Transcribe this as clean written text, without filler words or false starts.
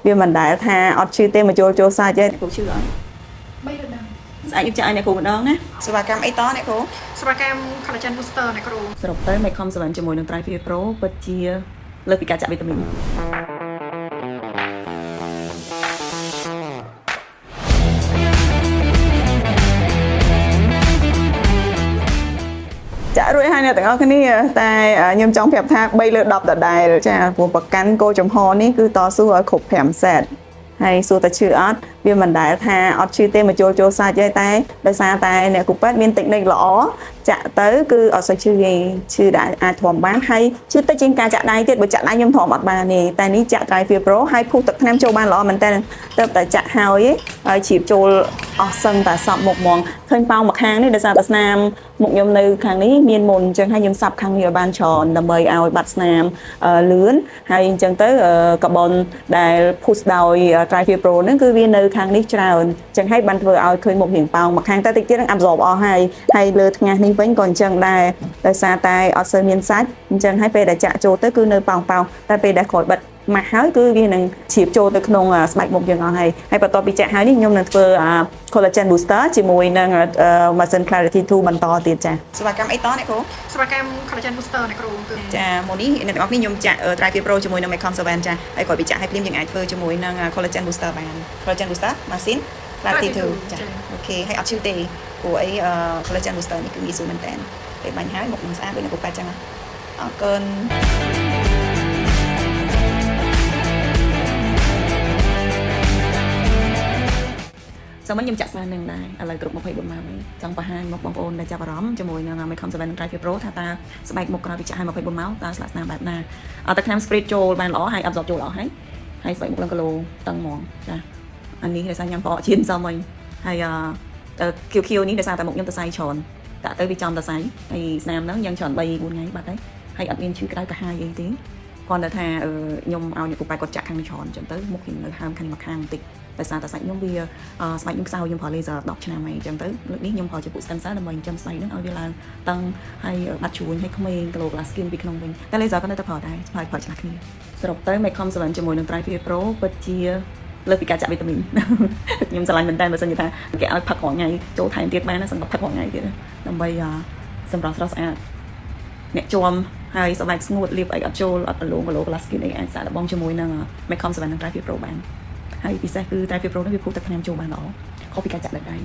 វាមិនដែលថាអត់ឈឺទេមកចូលចូលសាច់ទេគ្រូឈឺអត់ 3លើ10 ស្អែកខ្ញុំចាក់ឲ្យអ្នកគ្រូម្ដងណាសេវាកម្មអីតអ្នកគ្រូ សេវាកម្ម collagen booster អ្នកគ្រូ សរុបទៅ Mecom 7ជាមួយនឹង Trifia Pro ពិតជាលើសពីការចាក់វីតាមីនចាក់រួចហើយអ្នកទាំងអស់គ្នាតែខ្ញុំចង់ប្រាប់ថា3លើ10ដដែលចាព្រោះប្រកាន់គោចំហនេះគឺតស៊ូឲ្យគ្រប់5សេតហើយសួរតែឈឺអត់វាមិនដែលថាអត់ឈឺទេមកចូលចូលសាច់ទេតែដោយសារតែអ្នកគូពេទ្យមានតិចនិកល្អចាក់ទៅគឺអត់សូវឈឺទេឈឺដែលអាចទ្រាំបានហើយឈឺតិចជាងការចាក់ដៃទៀតបើចាក់ដៃខ្ញុំទ្រាំអត់បានទេតែនេះចាក់ Trifia Pro ហើយពុះទឹកថ្នាំចូលបានល្អមែនតើទៅតែចាក់ហើយហើយជ្រាបចូលអស់សឹងតែសពមុខហ្មងឃើញប៉ោងមកខាងនេះដោយសារតែស្នាមមុខខ្ញុំនៅខាងនេះមានមុនអញ្ចឹងហើយខ្ញុំសាប់ខាងនេះឲ្យបានច្រើនដើម្បីឲ្យបាត់ស្នាមលឿនហើយអញ្ចឹងទៅកាបូនដែល push ដោយ Trifia Pro ហ្នឹងគឺវានៅខាងនេះច្រើនអញ្ចឹងហើយបានធ្វើឲ្យឃើញមុខរៀងប៉ោងមកខាងតែតិចទៀតនឹង absorb អស់ហើយហើយលើថ្ងាសនេះវិញក៏អញ្ចឹងដែរដោយសារតែអត់សូវមានសាច់អញ្ចឹងហើយពេលដែលចាក់ចូលទៅគឺនៅប៉ោងៗតែពេលដែលក្រោយបិទម៉ាស់ហើយគឺវានឹងជ្រាបចូលទៅក្នុងស្បែកមុខយើងអស់ហើយហើយបន្ទាប់ពីចាក់ហើយនេះខ្ញុំនឹងធ្វើ collagen booster ជាមួយនឹង Mason Clarity 2បន្តទៀតចាសេវាកម្មអីតអ្នកគ្រូ សេវាកម្ម collagen booster អ្នកគ្រូគឺ ចាមុននេះអ្នកទាំងអស់គ្នាខ្ញុំចាក់ Trifia Pro ជាមួយនឹង Mecom 7ចាហើយក្រោយពីចាក់ឲ្យភ្លាមយើងអាចធ្វើជាមួយនឹង collagen booster បាន collagen booster Mason Clarity 2ចា OK ហើយអត់ឈឺទេព្រោះអី collagen booster នេះគឺងាយស្រួលមែនតើពេលបាញ់ហើយមុខនឹងស្អាតដូចអ្នកគ្រូប៉ែតចឹងអរគុណ សមខ្ញុំចាក់ស្មាននឹងដែរឥឡូវគ្រប់24ម៉ោងហើយចង់បង្ហាញមកបងប្អូនដែលចាប់អារម្មណ៍ជាមួយនឹង Mecom 7 Trifia Pro ថាតើស្បែកមុខក្រោយពីចាក់ឲ្យ24ម៉ោងតើស្លាកស្នាមបែបណាអត់តែថ្នាំ spirit ចូលបានល្អហើយ absorb ចូលល្អហើយហើយស្បែកមុខឡើងគីឡូតឹងហ្មងចាអានេះដោយសារញ៉ាំផ្អកជៀនសមវិញហើយអឺ QQ នេះដោយសារតែមុខខ្ញុំទៅសៃច្រើនដាក់ទៅវាចំទៅសៃហើយស្នាមហ្នឹងយ៉ាងច្រើន3 4ថ្ងៃបាត់ហើយហើយអត់មានឈឺក្តៅក្រហាយអីទេគ្រាន់តែថាខ្ញុំឲ្យអ្នកពូប៉ែគាត់ចាក់ខាងនេះច្រើនអញ្ចឹងទៅមុខខ្ញុំនៅហើមខាងនេះមកខាងបន្តិចដោយសារតែសាច់ខ្ញុំវាស្បែកខ្ញុំខ្សោយខ្ញុំប្រើ laser 10ឆ្នាំហើយអញ្ចឹងទៅលើកនេះខ្ញុំប្រើជាពួក stem cell ដើម្បីចិញ្ចឹមស្បែកហ្នឹងឲ្យវាឡើងតឹងហើយបាត់ជ្រួញហើយក្មេង glow glass skin ពីក្នុងវិញតែ laser ក៏នៅតែប្រើដែរប្រើប្រើឆ្លាស់គ្នាសរុបទៅ Mecom 7ជាមួយនឹង Trifia Pro ពិតជាលើសពីការចាក់វីតាមីន ខ្ញុំស្រឡាញ់មែនតើបើសិនជាថាគេឲ្យផឹករាល់ថ្ងៃចូលថែមទៀតបានណាសម្រាប់ផឹករាល់ថ្ងៃទៀតដើម្បីសម្រស់ស្រស់ស្អាតអ្នកជាំហើយស្បែកស្ងួតលាបអីអត់ចូលអត់ប្រឡង glow glass skin អីអាចសាកល្បងជាមួយនឹង Mecom 7និង Trifia Pro បានហើយពិសេសគឺ Trifia Pro នេះវាពុះទឹកថ្នាំចូលបានល្អខុសពីការចាក់ដោយដៃ